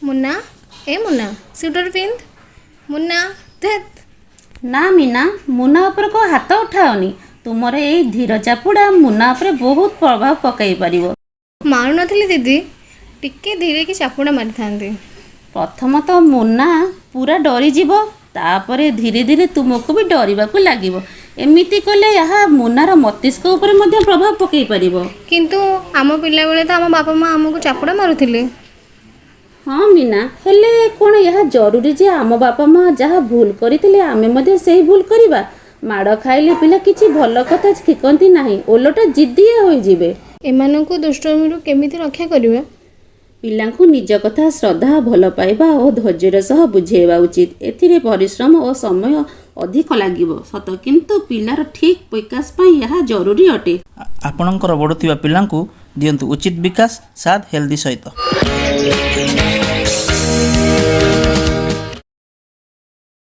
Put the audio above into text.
ମୁନା, ଏ Muna, sweater ପିନ୍ଧ। ମୁନା, ଧେତ୍। ନା ମୀନା, ମୁନା ଉପରକୁ ହାତ ଉଠାଅନି। ତୁମର ଏଇ ଧୀର ଚାପୁଡ଼ା ମୁନା ଉପରେ ବହୁତ ପ୍ରଭାବ ପକାଇ ପାରିବ। ମାରୁନଥିଲି ଦିଦି, ଟିକେ ଧୀରେ କି ଚାପୁଡ଼ା ମାରିଥାନ୍ତି। ପ୍ରଥମତଃ ମୁନା ପୁରା ଡରିଯିବ, ତାପରେ ଧୀରେ ଧୀରେ ତୁମକୁ ବି ଡରିବାକୁ ଲାଗିବ। ଏମିତି କଲେ ଏହା ମୁନାର ମସ୍ତିଷ୍କ ଉପରେ ମଧ୍ୟ ପ୍ରଭାବ ପକାଇ ପାରିବ। କିନ୍ତୁ ଆମ ପିଲାବେଳେ ତ ଆମ ବାପା ମା ଆମକୁ ଚାପୁଡ଼ା ମାରୁଥିଲେ। ହଁ ମୀନା, ହେଲେ କ'ଣ ଏହା ଜରୁରୀ ଯେ ଆମ ବାପା ମା ଯାହା ଭୁଲ କରିଥିଲେ ଆମେ ମଧ୍ୟ ସେଇ ଭୁଲ କରିବା? ମାଡ଼ ଖାଇଲେ ପିଲା କିଛି ଭଲ କଥା ଶିଖନ୍ତି ନାହିଁ, ଓଲଟା ଜିଦ୍ଦିଆ ହୋଇଯିବେ। ଏମାନଙ୍କୁ ଦୁଷ୍ଟାମିରୁ କେମିତି ରକ୍ଷା କରିବା? ପିଲାଙ୍କୁ ନିଜ କଥା ଶ୍ରଦ୍ଧା, ଭଲ ପାଇବା ଓ ଧୈର୍ଯ୍ୟର ସହ ବୁଝାଇବା ଉଚିତ। ଏଥିରେ ପରିଶ୍ରମ ଓ ସମୟ ଅଧିକ ଲାଗିବ ସତ, କିନ୍ତୁ ପିଲାର ଠିକ୍ ବିକାଶ ପାଇଁ ଏହା ଜରୁରୀ ଅଟେ। ଆପଣଙ୍କର ବଢ଼ୁଥିବା ପିଲାଙ୍କୁ ଦିଅନ୍ତୁ ଉଚିତ ବିକାଶ, ସାଦ୍ ହେଲ୍ଦି ସହିତ।